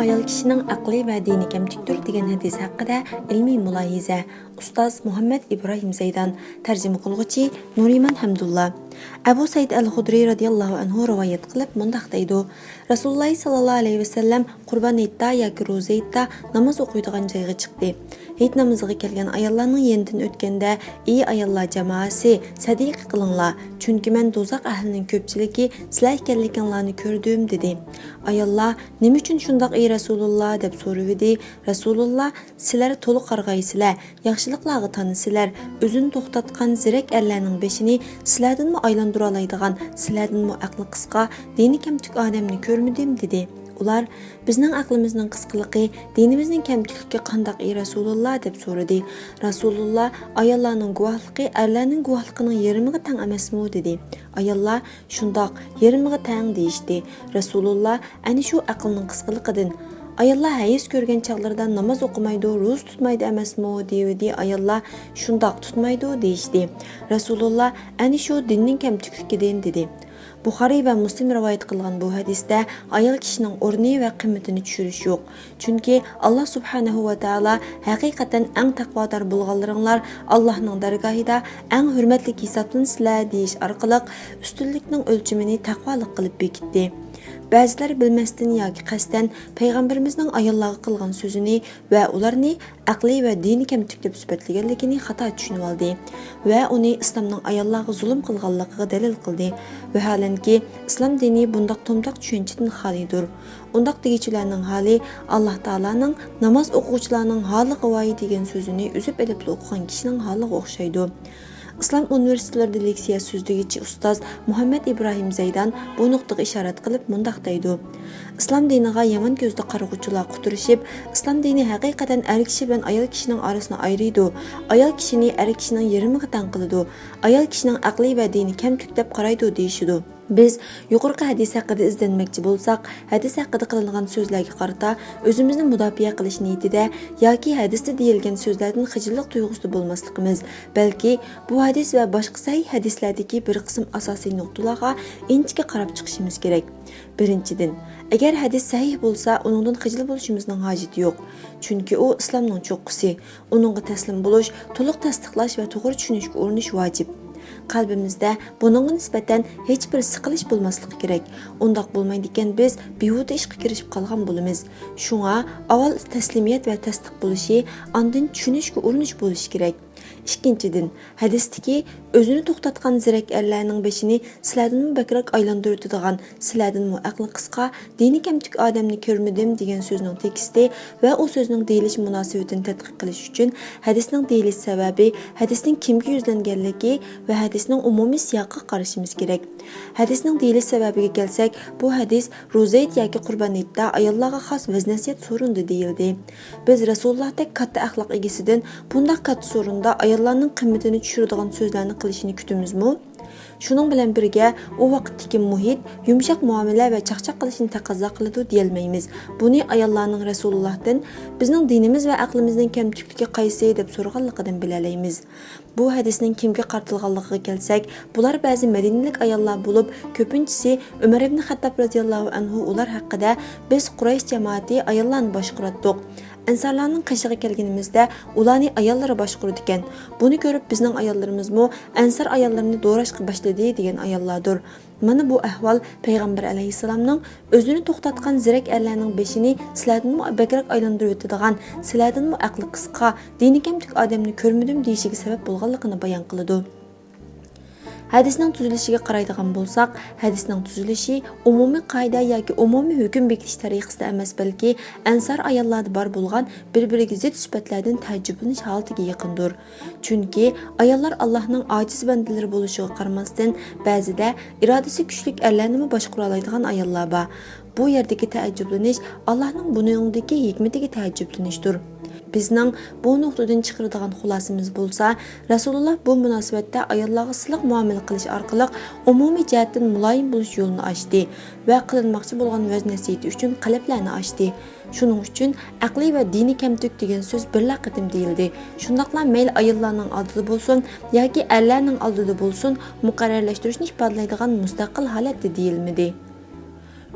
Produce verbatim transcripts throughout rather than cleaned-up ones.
ئايال كىشىنىڭ ئەقلى ۋە دىنى كەمتۈكتۇر دېگەن ھەدىس ھەققىدە ئىلمىي مۇلاھىزە. ئۇستاز مۇھەممەد ئىبراھىم زەيدان، تەرجىمە قىلغۇچى نۇرىمان ھەمدۇللا. ئەبۇ سەئىد ئەل خۇدرى رەزىياللاھۇ ئەنھۇ رىۋايەت قىلىپ مۇنداق دەيدۇ: رەسۇلۇللاھ ساللاللاھۇ ئەلەيھى ۋەسەللەم قۇربان ھېيتتا ياكى روزا ھېيتتا ناماز ئوقۇيدىغان جايغا چىقتى. ھېيت نامىزىغا كەلگەن ئاياللارنىڭ يېنىدىن ئۆتكەندە، ئى ئاياللار جامائەسى، سەدىقە قىلىڭلار، چۈنكى مەن دوزاخ ئەھلىنىڭ كۆپچىلىكى سىلەر ئىكەنلىكىڭلارنى كۆردۈم، دېدى. ئاياللار، نېمە ئۈچۈن شۇنداق، ئى رەسۇلۇللاھ؟ دەپ سورىۋىدى. رەسۇلۇللاھ، سىلەر تولا قارىغايسىلەر، ياخشىلىقلارغا تانىسىلەر، ئۆزىنى توختاتقان زېرەك ئەرلەرنىڭ بېشىنى سىلەردىنمۇ ئايلاندۇرالايدىغان، سىلەردىنمۇ ئەقلى قىسقا، دىنى كەمتۈك ئادەمنى كۆرمىدىم، دېدى. ئۇلار، بىزنىڭ ئەقلىمىزنىڭ قىسقىلىقى، دىنىمىزنىڭ كەمتۈكلۈكى قانداق، ئى رەسۇلۇللاھ؟ دەپ سورىدى. رەسۇلۇللاھ، ئاياللارنىڭ گۇۋاھلىقى ئەرلەرنىڭ گۇۋاھلىقىنىڭ يېرىمىغا تەڭ ئەمەسمۇ؟ دېدى. ئاياللار، شۇنداق، يېرىمىغا تەڭ، دېيىشتى. رەسۇلۇللاھ، ئەنە شۇ ئەقىلنىڭ قىسقىلىقىدىن. ئاياللار ھەيز كۆرگەن چاغلىرىدا ناماز ئوقۇمايدۇ، روزا تۇتمايدۇ ئەمەسمۇ؟ دېيىۋىدى. ئاياللار، شۇنداق، تۇتمايدۇ، دېيىشتى. رەسۇلۇللاھ، ئەنە شۇ دىننىڭ كەمتۈكلۈكىدىن، دېدى. بۇخارىي ۋە مۇسلىم رىۋايەت قىلغان بۇ ھەدىستە ئايال كىشىنىڭ ئورنى ۋە قىممىتىنى چۈشۈرۈش يوق. چۈنكى، ئاللاھ سۇبھانەھۇ ۋە تائالا، ھەقىقەتەن ئەڭ تەقۋادار بولغانلىرىڭلار ئاللاھنىڭ دەرگاھىدا ئەڭ ھۆرمەتلىك ھېسابلىنىسىلەر، دېيىش ئارقىلىق ئۈستۈنلۈكنىڭ ئۆلچىمىنى تەقۋالىق قىلىپ بېكىتتى. بەزىلەر بىلمەستىن ياكى قەستەن پەيغەمبىرىمىزنىڭ ئاياللارغا قىلغان سۆزىنى ۋە ئۇلارنى ئەقلى ۋە دىنى كەمتۈك دەپ سۈپەتلىگەنلىكىنى خاتا چۈشىنىۋالدى ۋە ئۇنى ئىسلامنىڭ ئاياللارغا زۇلۇم قىلغانلىقىغا دەلىل قىلدى. ۋەھالەنكى، ئىسلام دىنى بۇنداق تومتاق چۈشەنچىدىن خالىيدۇر. ئۇنداق دېگۈچىلەرنىڭ ھالى، ئاللاھ تائالانىڭ «ناماز ئوقۇغۇچىلارنىڭ ھالىغا ۋاي» دېگەن سۆزىنى ئۈزۈپ ئېلىپلا ئوقۇغان كىشىنىڭ ھالىغا ئوخشايدۇ. ئىسلام ئۇنىۋېرسىتېتلىرىدا لېكسىيە سۆزلىگۈچى ئۇستاز مۇھەممەد ئىبراھىم زەيدان بۇ نۇقتىغا ئىشارەت قىلىپ مۇنداق دەيدۇ: ئىسلام دىنىغا يامان كۆزدە قارىغۇچىلار قۇتۇرۇشۇپ، ئىسلام دىنى ھەقىقەتەن ئەر كىشى بىلەن ئايال كىشىنىڭ ئارىسىنى ئايرىيدۇ، ئايال كىشىنى ئەر كىشىنىڭ يېرىمىغا تەڭ قىلىدۇ، ئايال كىشىنىڭ ئەقلى ۋە دىنى كەمتۈك دەپ قارايدۇ، دېيىشىدۇ. بىز يۇقىرىقى ھەدىس ھەققىدە ئىزدەنمەكچى بولساق، ھەدىس ھەققىدە قىلىنغان سۆزلەرگە قارىتا ئۆزىمىزنى مۇداپىئە قىلىش نىيىتىدە ياكى ھەدىستە دېيىلگەن سۆزلەردىن خىجىللىق تۇيغۇسىدا بولماسلىقىمىز، بەلكى بۇ ھەدىس ۋە باشقا سەھىھ ھەدىسلەردىكى بىر قىسىم ئاساسىي نۇقتىلارغا ئىنچىكە قاراپ چىقىشىمىز كېرەك. بىرىنچىدىن، ئەگەر ھەدىس سەھىھ بولسا، ئۇنىڭدىن خىجىل بولۇشىمىزنىڭ ھاجىتى يوق. چۈنكى ئۇ ئىسلامنىڭ چوققىسى. ئۇنىڭغا تەسلىم بولۇش، تولۇق تەستىقلاش ۋە توغرا چۈشىنىشكە ئۇرۇنۇش ۋاجىپ. قەلبىمىزدە بۇنىڭغا نىسبەتەن ھېچبىر سىقىلىش بولماسلىقى كېرەك. ئۇنداق بولمايدىكەن، بىز بىھۇدە ئىشقا كىرىشىپ قالغان بولىمىز. شۇڭا ئاۋۋال تەسلىمىيەت ۋە تەستىق بولۇشى، ئاندىن چۈشىنىشكە ئۇرۇنۇش بولۇشى كېرەك. ئىككىنچىدىن، ھەدىستىكى «ئۆزىنى توختاتقان زېرەك ئەرلەرنىڭ بېشىنى سىلەردىنمۇ بەكرەك ئايلاندۇرۇۋېتىدىغان، سىلەردىنمۇ ئەقلى قىسقا، دىنى كەمتۈك ئادەمنى كۆرمىدىم» دېگەن سۆزنىڭ تېكىستى ۋە ئۇ سۆزنىڭ دېيىلىش مۇناسىۋىتىنى تەتقىق قىلىش ئۈچۈن، ھەدىسنىڭ دېيىلىش سەۋەبى، ھەدىسنىڭ كىمگە يۈزلەنگەنلىكى ۋە ھەدىسنىڭ ئومۇمىي سىياقىغا قارىشىمىز كېرەك. ھەدىسنىڭ دېيىلىش سەۋەبىگە كەلسەك، بۇ ھەدىس روزا ھېيت ياكى قۇربان ھېيتتا ئاياللارغا خاس ۋەز-نەسىھەت سورۇندا دېيىلدى. بىز رەسۇلۇللاھتەك كاتتا ئەخلاق ئىگىسىدىن بۇنداق كاتتا سورۇندا ئاياللارنىڭ قىممىتىنى چۈشۈرىدىغان سۆزلەرنى قىلىشىنى كۈتىمىزمۇ؟ شۇنىڭ بىلەن بىرگە، ئۇ ۋاقىتتىكى مۇھىت يۇمشاق مۇئامىلە ۋە چاقچاق قىلىشنى تەقەززا قىلىدۇ دېيەلمەيمىز. بۇنى ئاياللارنىڭ رەسۇلۇللاھتىن «بىزنىڭ دىنىمىز ۋە ئەقلىمىزنىڭ كەمتۈكلۈكى قايسى؟» دەپ سورىغانلىقىدىن بىلەلەيمىز. بۇ ھەدىسنىڭ كىمگە قارىتىلغانلىقىغا كەلسەك، بۇلار بەزى مەدىنىلىك ئاياللار بولۇپ، كۆپىنچىسى ئۆمەر ئىبنى خەتتاب رەزىياللاھۇ ئەنھۇ ئۇلار ھەققىدە، «بىز قۇرەيش جامائىتى ئاياللارنى باشقۇراتتۇق. ئەنسارلارنىڭ قېشىغا كەلگىنىمىزدە، ئۇلارنى ئاياللىرى باشقۇرىدىكەن. بۇنى كۆرۈپ بىزنىڭ ئاياللىرىمىزمۇ ئەنسار ئاياللىرىنى دوراشقا باشلىدى» دېگەن ئاياللاردۇر. مانا بۇ ئەھۋال پەيغەمبەر ئەلەيھىسسالامنىڭ «ئۆزىنى توختاتقان زېرەك ئەرلەرنىڭ بېشىنى سىلەردىنمۇ بەكرەك ئايلاندۇرۇۋېتىدىغان، سىلەردىنمۇ ئەقلى قىسقا، دىنى كەمتۈك ئادەمنى كۆرمىدىم» دېيىشىگە سەۋەب بولغانلىقىنى بايان قىلىدۇ. ھەدىسنىڭ تۈزۈلۈشىگە قارايدىغان بولساق، ھەدىسنىڭ تۈزۈلۈشى ئومۇمىي قائىدە ياكى ئومۇمىي ھۆكۈم بېكىتىش تەرىقىسىدە ئەمەس، بەلكى ئەنسار ئاياللاردا بار بولغان بىر-بىرىگە زىت سۈپەتلەردىن تەئەججۈپلىنىش ھالىتىگە يېقىندۇر. چۈنكى ئاياللار ئاللاھنىڭ ئاجىز بەندىلىرى بولۇشىغا قارىماستىن، بەزىدە ئىرادىسى كۈچلۈك ئەرلەرنىمۇ باشقۇرالايدىغان ئاياللار بار. بۇ يەردىكى تەئەججۈپلىنىش ئاللاھنىڭ بۇنىڭدىكى ھېكمىتىگە تەئەججۈپلىنىشتۇر. بىزنىڭ بۇ نۇقتىدىن چىقىرىدىغان خۇلاسىمىز بولسا، رەسۇلۇللاھ بۇ مۇناسىۋەتتە ئاياللارغا سىلىق مۇئامىلە قىلىش ئارقىلىق ئومۇمىي جەھەتتىن مۇلايىم بولۇش يولىنى ئاچتى ۋە قىلىنماقچى بولغان ۋەز-نەسىھىتى ئۈچۈن قەلبلەرنى ئاچتى. شۇنىڭ ئۈچۈن ئەقلى ۋە دىنى كەمتۈك دېگەن سۆز بىرلا قېتىم دېيىلدى. شۇنداقلا مەيلى ئاياللارنىڭ ئالدىدا بولسۇن ياكى ئەرلەرنىڭ ئالدىدا بولسۇن، مۇقەررەرلەشتۈرۈشنى ئىپادىلەيدىغان مۇستەقىل ھالەتتە دېيىلمىدى.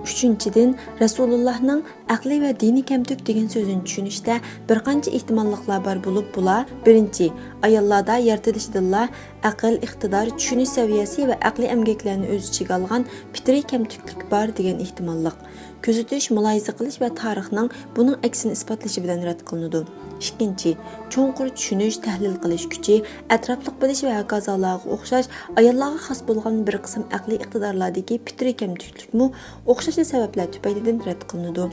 ئۈچىنچىدىن، رەسۇلۇللاھنىڭ ئەقلى ۋە دىنى كەمتۈك دېگەن سۆزىنى چۈشىنىشتە بىر قانچە ئېھتىماللىقلار بار بولۇپ، بۇلار، بىرىنچى، ئاياللاردا يارىتىلىشىدىنلا ئەقىل، ئىقتىدار، چۈشىنىش سەۋىيەسى ۋە ئەقلىي ئەمگەكلەرنى ئۆز ئىچىگە ئالغان پىترىي كەمتۈكلۈك بار دېگەن ئېھتىماللىق. كۆزىتىش، مۇلاھىزە قىلىش ۋە تارىخنىڭ بۇنىڭ ئەكسىنى ئىسپاتلىشى بىلەن رەت قىلىنىدۇ. ئىككىنچى، چوڭقۇر چۈشىنىش، تەھلىل قىلىش كۈچى، ئەتراپلىق بىلىش ۋە ھاكازالارغا ئوخشاش ئاياللارغا خاس بولغان بىر قىسىم ئەقلىي ئىقتىدارلاردىكى پىترىي كەمتۈكلۈكمۇ ئوخشاشلا سەۋەبلەر تۈپەيلىدىن رەت قىلىنىدۇ.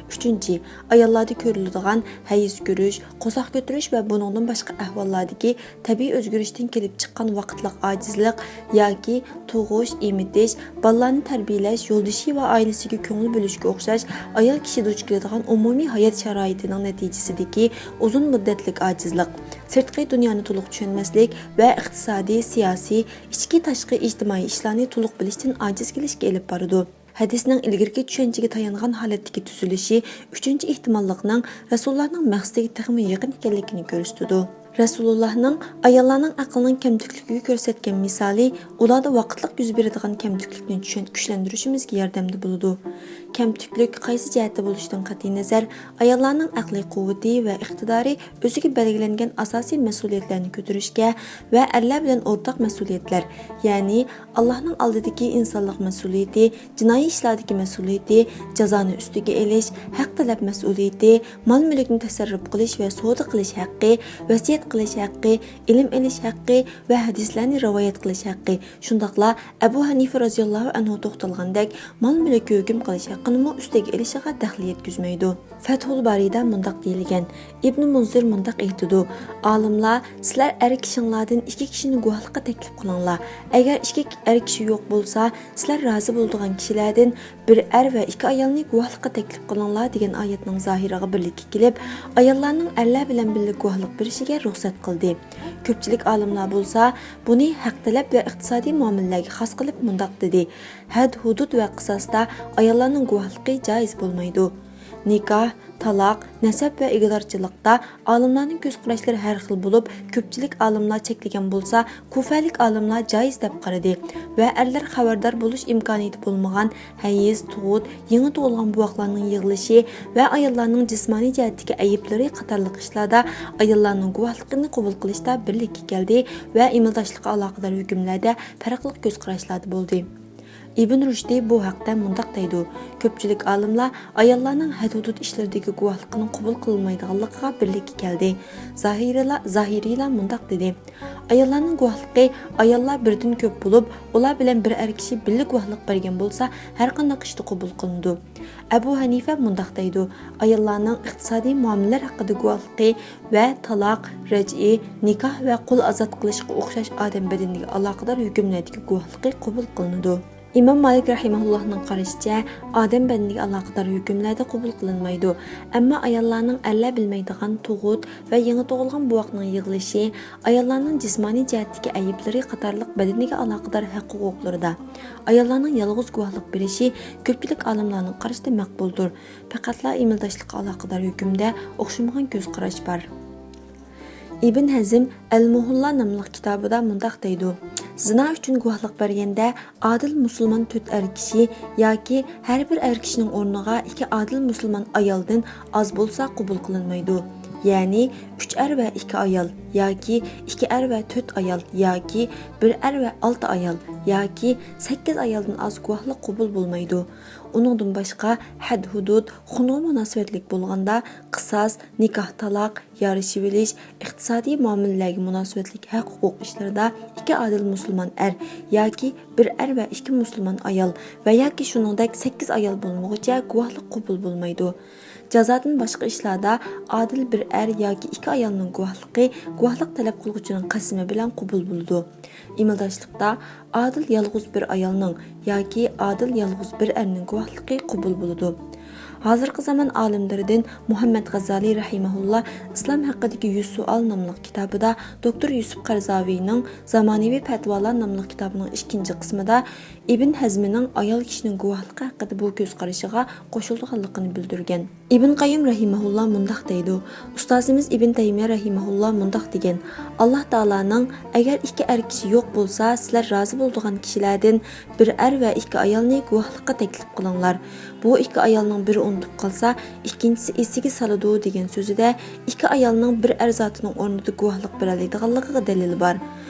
ئۈچىنچى، ئاياللاردا كۆرۈلىدىغان ھەيز كۆرۈش، قورساق كۆتۈرۈش ۋە بۇنىڭدىن باشقا ئەھۋاللاردىكى تەبىئىي ئۆزگىرىشتىن كېلىپ چىققان ۋاقىتلىق ئاجىزلىق ياكى تۇغۇش، ئېمىتىش، بالىلارنى تەربىيەلەش، يولدىشى ۋە ئائىلىسىگە كۆڭۈل بۆلۈشكە ئوخشاش ئايال كىشى دۇچ كېلىدىغان ئومۇمىي ھايات شارائىتىنىڭ نەتىجىسىدىكى ئۇزۇن مۇددەتلىك ئاجىزلىق، سىرتقى دۇنيانى تولۇق چۈشەنمەسلىك ۋە ئىقتىسادىي، سىياسىي، ئىچكى، تاشقى ئىجتىمائىي ئىشلارنى تولۇق بىلىشتىن ئاجىز كېلىشكە ئېلىپ بارىدۇ. ھەدىسنىڭ ئىلگىرىكى چۈشەنچىگە تايانغان ھالەتتىكى تۈزۈلۈشى ئۈچىنچى ئېھتىماللىقنىڭ رەسۇلۇللانىڭ مەقسىتىگە تېخىمۇ يېقىن ئىكەنلىكىنى كۆرسىتىدۇ. رەسۇلۇللانىڭ ئاياللارنىڭ ئەقلىنىڭ كەمتۈكلۈكىگە كۆرسەتكەن مىسالى ئۇلاردا ۋاقىتلىق يۈز بېرىدىغان كەمتۈكلۈكنى چۈشەن-، كۈچلەندۈرۈشىمىزگە ياردەمدە بولىدۇ. كەمتۈكلۈك قايسى جەھەتتە بولۇشىدىن قەتئىينەزەر، ئاياللارنىڭ ئەقلىي قۇۋۋىتى ۋە ئىقتىدارى ئۆزىگە بەلگىلەنگەن ئاساسىي مەسئۇلىيەتلەرنى كۆتۈرۈشكە ۋە ئەرلەر بىلەن ئورتاق مەسئۇلىيەتلەر، يەنى ئاللاھنىڭ ئالدىدىكى ئىنسانلىق مەسئۇلىيىتى، جىنايى ئىشلاردىكى مەسئۇلىيىتى، جازانى ئۈستىگە ئېلىش، ھەق تەلەپ مەسئۇلىيىتى، مال-مۈلۈكنى تەسەررۇپ قىلىش ۋە سودا قىلىش ھەققى، ۋەسىيەت قىلىش ھەققى، ئىلىم ئېلىش ھەققى ۋە ھەدىسلەرنى رىۋايەت قىلىش ھەققى، شۇنداقلا ئەبۇ ھەنىفە رازىياللاھۇ ئەنھۇ توختالغاندەك مال-مۈلۈككە ھۆكۈم قىلىش ھەققىنىمۇ ئۈستىگە ئېلىشىغا دەخلى يەتكۈزمەيدۇ. فەتھۇل بارىدا مۇنداق دېيىلگەن، ئىبنى مۇنزىر مۇنداق ئېيتىدۇ، ئالىملار، سىلەر ئەر كىشىڭلاردىن ئىككى كىشىنى گۇۋاھلىققا تەكلىپ قىلىڭلار. ئەگەر ئىككى ئەر كىشى يوق بولسا، سىلەر رازى بولىدىغان كىشىلەردىن بىر ئەر ۋە ئىككى ئايالنى گۇۋاھلىققا تەكلىپ قىلىڭلار دېگەن ئايەتنىڭ زاھىرىغا بىرلىككە كېلىپ، ئاياللارنىڭ ئەرلەر بىلەن بىللە گۇۋاھلىق بېرىشىگە رۇخسەت قىلدى. كۆپچىلىك ئالىملار بولسا بۇنى ھەق تەلەپ ۋە ئىقتىسادىي مۇئامىلىلەرگە خاس قىلىپ مۇنداق دېدى، ھەد، ھۇدۇد ۋە قىساستا ئاياللارنىڭ گۇۋاھلىقى جائىز بولمايدۇ. نىكاھ، تالاق، نەسەب ۋە ئىگىدارچىلىقتا ئالىملارنىڭ كۆز قاراشلىرى ھەر خىل بولۇپ، كۆپچىلىك ئالىملار چەكلىگەن بولسا، كۇفەلىك ئالىملار جائىز دەپ قارىدى ۋە ئەرلەر خەۋەردار بولۇش ئىمكانىيىتى بولمىغان ھەيز، تۇغۇت، يېڭى تۇغۇلغان بوۋاقلارنىڭ يىغلىشى ۋە ئاياللارنىڭ جىسمانىي جەھەتتىكى ئەيىبلىرى قاتارلىق ئىشلاردا ئاياللارنىڭ گۇۋاھلىقىنى قوبۇل قىلىشتا بىرلىككە كەلدى ۋە ئىمىلداشلىققا ئالاقىدار ھۆكۈملەردە پەرقلىق كۆز قاراشلاردا بولدى. ئىبن رۇشدى بۇ ھەقتە مۇنداق دەيدۇ، كۆپچىلىك ئالىملار ئاياللارنىڭ ھەد-ھۇدۇد ئىشلىرىدىكى گۇۋاھلىقىنىڭ قوبۇل قىلىنمايدىغانلىقىغا بىرلىككە كەلدى. زاھىرىيلار، زاھىرىيلار مۇنداق دېدى، ئاياللارنىڭ گۇۋاھلىقى ئاياللار بىردىن كۆپ بولۇپ، ئۇلار بىلەن بىر ئەر كىشى بىللە گۇۋاھلىق بەرگەن بولسا، ھەرقانداق ئىشتا قوبۇل قىلىنىدۇ. ئەبۇ ھەنىفە مۇنداق دەيدۇ، ئاياللارنىڭ ئىقتىسادىي مۇئامىلىلەر ھەققىدە گۇۋاھلىقى ۋە تالاق، رەجئى، نىكاھ ۋە قۇل ئازاد قىلىشقا ئوخشاش ئادەم بەدىنىگە ئالاقىدار ھۆكۈملەردىكى گۇۋاھلىقى قوبۇل قىلىنىدۇ. ئىمام مالىك رەھىمەھۇللاھنىڭ قارىشىچە، ئادەم بەدىنىگە ئالاقىدار ھۆكۈملەردە قوبۇل قىلىنمايدۇ، ئەمما ئاياللارنىڭ ئەرلەر بىلمەيدىغان تۇغۇت ۋە يېڭى تۇغۇلغان بوۋاقنىڭ يىغلىشى، ئاياللارنىڭ جىسمانىي جەھەتتىكى ئەيىبلىرى قاتارلىق بەدىنىگە ئالاقىدار ھەق-ھوقۇقلىرىدا، ئاياللارنىڭ يالغۇز گۇۋاھلىق بېرىشى كۆپچىلىك ئالىملارنىڭ قارىشىدا مەقبۇلدۇر. پەقەتلا ئىمىلداشلىققا ئالاقىدار ھۆكۈمدە ئوخشىمىغان كۆز قاراش بار. ئىبن ھەزم ئەل مۇھىللا ناملىق كىتابىدا مۇنداق دەيدۇ، زىنا ئۈچۈن گۇۋاھلىق بەرگەندە ئادىل مۇسۇلمان تۆت ئەر كىشى ياكى ھەر بىر ئەر كىشىنىڭ ئورنىغا ئىككى ئادىل مۇسۇلمان ئايالدىن ئاز بولسا قوبۇل قىلىنمايدۇ. يەنى ئۈچ ئەر ۋە ئىككى ئايال ياكى ئىككى ئەر ۋە تۆت ئايال ياكى بىر ئەر ۋە ئالتە ئايال ياكى سەككىز ئايالدىن ئاز گۇۋاھلىق قوبۇل بولمايدۇ. ئۇنىڭدىن باشقا، ھەد-ھۇدۇد، خۇنغا مۇناسىۋەتلىك بولغاندا، قىساس، نىكاھ، تالاق، يارىشىۋېلىش، ئىقتىسادىي مۇئامىلىلەرگە مۇناسىۋەتلىك ھەق-ھوقۇق ئىشلىرىدا ئىككى ئادىل مۇسۇلمان ئەر ياكى بىر ئەر ۋە ئىككى مۇسۇلمان ئايال ۋە ياكى شۇنىڭدەك سەككىز ئايال بولمىغۇچە گۇۋاھلىق قوبۇل بولمايدۇ. جازادىن باشقا ئىشلاردا ئادىل بىر ئەر ياكى ئىككى ئايالنىڭ گۇۋاھلىقى گۇۋاھلىق تەلەپ قىلغۇچىنىڭ قەسىمى بىلەن قوبۇل بولىدۇ. ئىمىلداشلىقتا ئادىل يالغۇز بىر ئايالنىڭ ياكى ئادىل يالغۇز بىر ئەرنىڭ گۇۋاھلىقى قوبۇل بولىدۇ. ھازىرقى زامان ئالىملىرىدىن مۇھەممەد غازالىي رەھىمەھۇللا ئىسلام ھەققىدىكى يۈز سوئال ناملىق كىتابىدا دوكتور يۈسۈپ قەرزاۋىنىڭ زامانىۋى پەتىۋالار ناملىق كىتابىنىڭ ئىككىنچى قىسمىدا ئىبن ھەزمىنىڭ ئايال كىشىنىڭ گۇۋاھلىقى ھەققىدە بۇ كۆز قارىشىغا قوشۇلىدىغانلىقىنى بىلدۈرگەن. ئىبن قەييىم رەھىمەھۇللا مۇنداق دەيدۇ، ئۇستازىمىز ئىبن تەيمىيە رەھىمەھۇللا مۇنداق دېگەن، ئاللاھ تائالانىڭ، ئەگەر ئىككى ئەر كىشى يوق بولسا، سىلەر رازى بولىدىغان كىشىلەردىن بىر ئەر ۋە ئىككى ئايالنى گۇۋاھلىققا تەكلىپ قىلىڭلار. بۇ ئىككى ئايالنىڭ بىرى ئۇنتۇپ قالسا، ئىككىنچىسى ئېسىگە سالىدۇ دېگەن سۆزىدە ئىككى ئايالنىڭ بىر ئەر زاتىنىڭ ئورنىدا گۇۋاھلىق بېرەلەيدىغانلىقىغا دەلىل بار.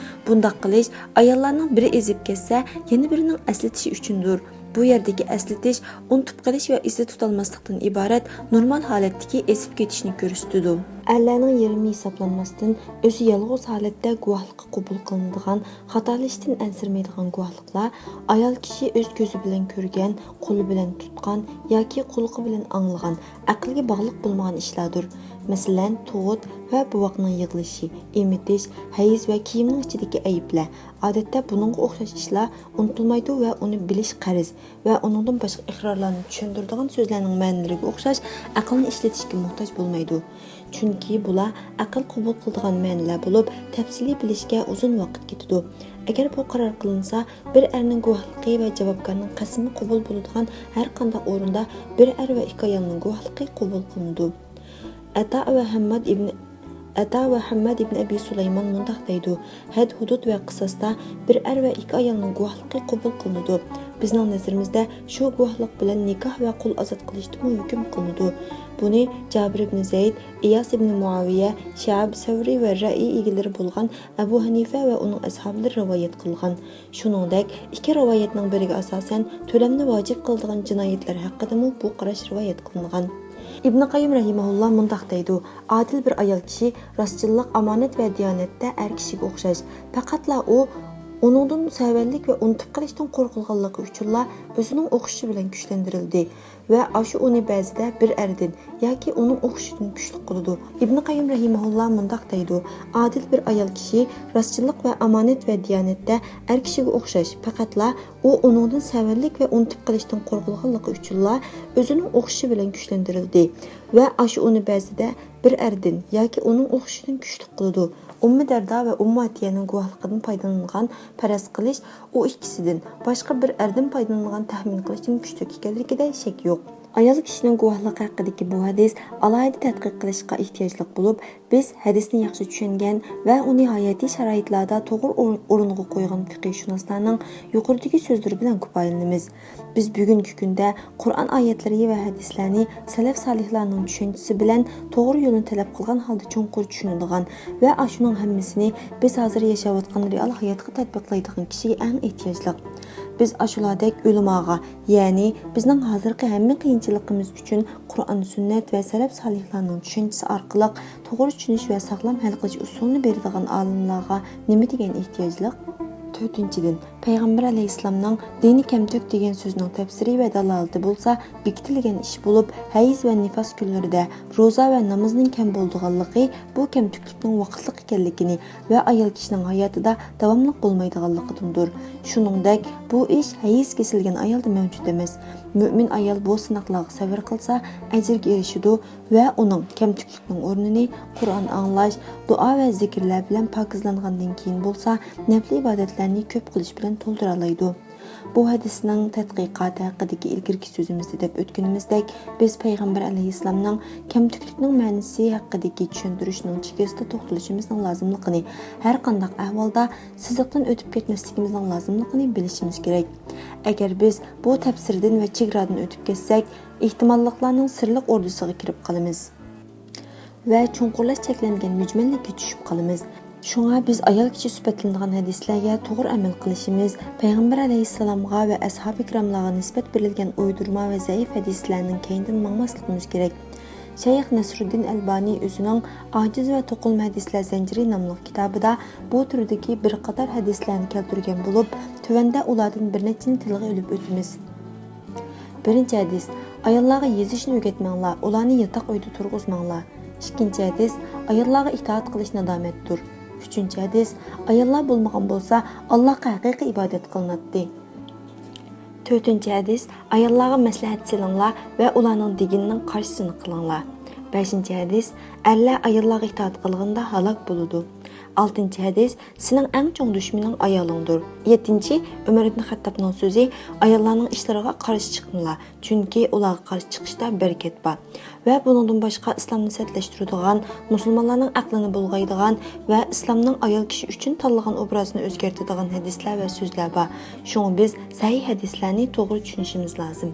بۇنداق قىلىش ئاياللارنىڭ بىرى ئېزىپ كەتسە، يەنە بىرىنىڭ ئەسلىتىشى ئۈچۈندۇر. بۇ يەردىكى ئەسلىتىش ئۇنتۇپ قېلىش ۋە ئېستە تۇتالماسلىقتىن ئىبارەت نورمال ھالەتتىكى ئېزىپ كېتىشنى كۆرسىتىدۇ. ئەرلەرنىڭ يېرىمى ھېسابلانماستىن، ئۆزى يالغۇز ھالەتتە گۇۋاھلىققا قوبۇل قىلىنىدىغان، خاتالىشىشتىن ئەنسىرىمەيدىغان گۇۋاھلىقلار ئايال كىشى ئۆز كۆزى بىلەن كۆرگەن، قولى بىلەن تۇتقان ياكى قۇلىقى بىلەن ئاڭلىغان، ئەقىلگە باغلىق بولمىغان ئىشلاردۇر. مەسىلەن، تۇغۇت ۋە بوۋاقنىڭ يىغلىشى، ئېمىتىش، ھەيز ۋە كىيىمنىڭ ئىچىدىكى ئەيىبلەر. ئادەتتە بۇنىڭغا ئوخشاش ئىشلار ئۇنتۇلمايدۇ ۋە ئۇنى بىلىش قەرز ۋە ئۇنىڭدىن باشقا ئىقرارلارنى چۈشەندۈرىدىغان سۆزلەرنىڭ مەنىلىرىگە ئوخشاش ئەقىلنى ئىشلىتىشكە موھتاج بولمايدۇ. چۈنكى بۇلار ئەقىل قوبۇل قىلىدىغان مەنىلەر بولۇپ، تەپسىلىي بىلىشكە ئۇزۇن ۋاقىت كېتىدۇ. ئەگەر بۇ قارار قىلىنسا، بىر ئەرنىڭ گۇۋاھلىقى ۋە جاۋابكارنىڭ قەسىمى قوبۇل بولىدىغان ھەر قانداق ئورۇندا بىر ئەر ۋە ئىككى ئايالنىڭ گۇۋاھلىقى قوبۇل قىلىنىدۇ. ئەتا ۋە ھەمماد ئىبن ئەتا ۋە ھەمماد ئىبن ئەبى سۇلايمان مۇنداق دەيدۇ، ھەد-ھۇدۇد ۋە قىساستا بىر ئەر ۋە ئىككى ئايالنىڭ گۇۋاھلىقى قوبۇل قىلىنىدۇ. بىزنىڭ نەزىرىمىزدە شۇ گۇۋاھلىق بىلەن نىكاھ ۋە قۇل ئازاد قىلىشتىمۇ ھۆكۈم قىلىنىدۇ. بۇنى جابىر ئىبن زەيد، ئىياس ئىبن مۇئاۋىيە، شەئب، سەۋرى ۋە رەئىي ئىگىلىرى بولغان ئەبۇ ھەنىفە ۋە ئۇنىڭ ئەسھابلىرى رىۋايەت قىلغان. شۇنىڭدەك، ئىككى رىۋايەتنىڭ بىرىگە ئاساسەن، تۆلەمنى ۋاجىپ قىلىدىغان جىنايەتلەر ھەققىدىمۇ بۇ قاراش رىۋايەت قىلىنغان. ئىبن قەييىم رەھىمەھۇللا مۇنداق دەيدۇ، ئادىل بىر ئايال كىشى راستچىللىق، ئامانەت ۋە دىيانەتتە ئەر كىشىگە ئوخشاش. پەقەتلا ئۇ ئۇنىڭدىن سەۋەنلىك ۋە ئۇنتۇپ قېلىشتىن قورقۇلغانلىقى ئۈچۈنلا ئۆزىنىڭ ئوخشىشى بىلەن كۈچلەندۈرۈلدى. ۋە ئاشۇ ئۇنى بەزىدە بىر ئەردىن ياكى ئۇنىڭ ئوخشىشىدىن كۈچلۈك قىلىدۇ. ئىبن قەييىم رەھىمەھۇللا مۇنداق دەيدۇ، ئادىل بىر ئايال كىشى راستچىللىق ۋە ئامانەت ۋە دىيانەتتە ئەر كىشىگە ئوخشاش، پەقەتلا ئۇ ئۇنىڭدىن سەۋەنلىك ۋە ئۇنتۇپ قېلىشتىن قورقۇلغانلىقى ئۈچۈنلا ئۆزىنىڭ ئوخشىشى بىلەن كۈچلەندۈرۈلدى ۋە ئاشۇ ئۇنى بەزىدە بىر ئەردىن ياكى ئۇنىڭ ئوخشىشىدىن كۈچلۈك قىلىدۇ. ئۇممۇ دەردا ۋە ئۇممۇ ئەتىيەنىڭ گۇۋاھلىقىدىن پايدىلانغان پەرەز قىلىش ئۇ ئىككىسىدىن، باشقا بىر ئەردىن پايدىلانغان تەخمىن قىلىشتىن كۈچلۈك ئىكەنلىكىدە شەك يوق. ئايال كىشىنىڭ گۇۋاھلىقى ھەققىدىكى بۇ ھەدىس ئالاھىدە تەتقىق قىلىشقا ئېھتىياجلىق بولۇپ، بىز ھەدىسنى ياخشى چۈشەنگەن ۋە ئۇنى ھاياتىي شارائىتلاردا توغرا ئور-، ئورۇنغا قويغان پىقىھشۇناسلارنىڭ يۇقىرىدىكى سۆزلىرى بىلەن كۇپايىلىنىمىز. بىز بۈگۈنكى كۈندە قۇرئان ئايەتلىرى ۋە ھەدىسلەرنى سەلەف سالىھلارنىڭ چۈشەنچىسى بىلەن توغرا يولنى تەلەپ قىلغان ھالدا چوڭقۇر چۈشىنىدىغان ۋە ئاشۇنىڭ ھەممىسىنى بىز ھازىر ياشاۋاتقان رېئال ھاياتقا تەتبىقلايدىغان كىشىگە ئەڭ ئېھتىياجلىق. بىز ئاشۇلاردەك ئۆلىماغا، يەنى بىزنىڭ ھازىرقى ھەممە قىيىنچىلىقىمىز ئۈچۈن قۇرئان، سۈننەت ۋە سەلەف سالىھلارنىڭ چۈشەنچىسى ئارقىلىق توغرا چۈشىنىش ۋە ساغلام ھەل قىلىش ئۇسۇلىنى بېرىدىغان ئالىملارغا نېمە دېگەن ئېھتىياجلىق؟ تۆتىنچىدىن، پەيغەمبەر ئەلەيھىسسالامنىڭ دىنى كەمتۈك دېگەن سۆزىنىڭ تەپسىرى ۋە دالالىتى بولسا بېكىتىلگەن ئىش بولۇپ، ھەيز ۋە نىفاس كۈنلىرىدە روزا ۋە نامازنىڭ كەم بولىدىغانلىقى بۇ كەمتۈكلۈكنىڭ ۋاقىتلىق ئىكەنلىكىنى ۋە ئايال كىشىنىڭ ھاياتىدا داۋاملىق بولمايدىغانلىقىدىندۇر. شۇنىڭدەك، بۇ ئىش ھەيز كېسىلگەن ئايالدا مەۋجۇت ئەمەس. مۆمىن ئايال بۇ سىناقلارغا سەۋر قىلسا، ئەجىرگە ئېرىشىدۇ ۋە ئۇنىڭ كەمتۈكلۈكنىڭ ئورنىنى قۇرئان ئاڭلاش، دۇئا ۋە زىكىرلەر بىلەن پاكىزلانغاندىن كېيىن بولسا، نەپلى ئىبادەتلەرنى كۆپ قىلىش بىلەن تولدۇرالايدۇ. بۇ ھەدىسنىڭ تەتقىقاتى ھەققىدىكى ئىلگىرىكى سۆزىمىزدە دەپ ئۆتكىنىمىزدەك، بىز پەيغەمبەر ئەلەيھىسسالامنىڭ كەمتۈكلۈكنىڭ مەنىسى ھەققىدىكى چۈشەندۈرۈشنىڭ چېكىسىدە توختىلىشىمىزنىڭ لازىملىقىنى، ھەر قانداق ئەھۋالدا سىزىقتىن ئۆتۈپ كەتمەسلىكىمىزنىڭ لازىملىقىنى بىلىشىمىز كېرەك. ئەگەر بىز بۇ تەپسىردىن ۋە چېگرادىن ئۆتۈپ كەتسەك، ئېھتىماللىقلارنىڭ سىرلىق ئوردىسىغا كىرىپ قالىمىز ۋە چوڭقۇرلاش چەكلەنگەن مۈجمەللىككە چۈشۈپ قالىمىز. شۇڭا بىز ئايال كىشى سۈپەتلىنىدىغان ھەدىسلەرگە توغرا ئەمەل قىلىشىمىز، پەيغەمبەر ئەلەيھىسسالامغا ۋە ئەسھابى كىراملارغا نىسبەت بېرىلگەن ئويدۇرما ۋە زەئىپ ھەدىسلەرنىڭ كەينىدىن ماڭماسلىقىمىز كېرەك. شەيخ نەسرۇددىن ئەلبانى ئۆزىنىڭ ئاجىز ۋە توقۇلما ھەدىسلەر زەنجىرى ناملىق كىتابىدا بۇ تۈردىكى بىر قاتار ھەدىسلەرنى كەلتۈرگەن بولۇپ، تۆۋەندە ئۇلاردىن بىر نەچچىنى تىلغا ئېلىپ ئۆتىمىز. بىرىنچى ھەدىس، ئاياللارغا يېزىشنى ئۆگەتمەڭلار، ئۇلارنى ياتاق ئۆيدە تۇرغۇزماڭلار. ئىككىنچى ھەدىس، ئاياللارغا ئىتائەت قىلىش نادامەتتۇر. ئۈچىنچى ھەدىس، ئاياللار بولمىغان بولسا، ئاللاھقا ھەقىقىي ئىبادەت قىلىناتتى. تۆتىنچى ھەدىس، ئاياللارغا مەسلىھەت سېلىڭلار ۋە ئۇلارنىڭ دېگىنىنىڭ قارشىسىنى قىلىڭلار. بەشىنچى ھەدىس، ئەرلەر ئاياللارغا ئىتائەت قىلغىنىدا ھالاك بولىدۇ. ئالتىنچى ھەدىس، سېنىڭ ئەڭ چوڭ دۈشمىنىڭ ئايالىڭدۇر. يەتتىنچى، ئۆمەر ئىبن خەتتابنىڭ سۆزى، ئاياللارنىڭ ئىشلىرىغا قارشى چىقمىلا، چۈنكى ئۇلارغا قارشى چىقىشتا بەرىكەت بار. ۋە بۇنىڭدىن باشقا ئىسلامنى سەتلەشتۈرىدىغان، مۇسۇلمانلارنىڭ ئەقلىنى بۇلغايدىغان ۋە ئىسلامنىڭ ئايال كىشى ئۈچۈن تاللىغان ئوبرازىنى ئۆزگەرتىدىغان ھەدىسلەر ۋە سۆزلەر بار. شۇڭا بىز سەھىھ ھەدىسلەرنى توغرا چۈشىنىشىمىز لازىم.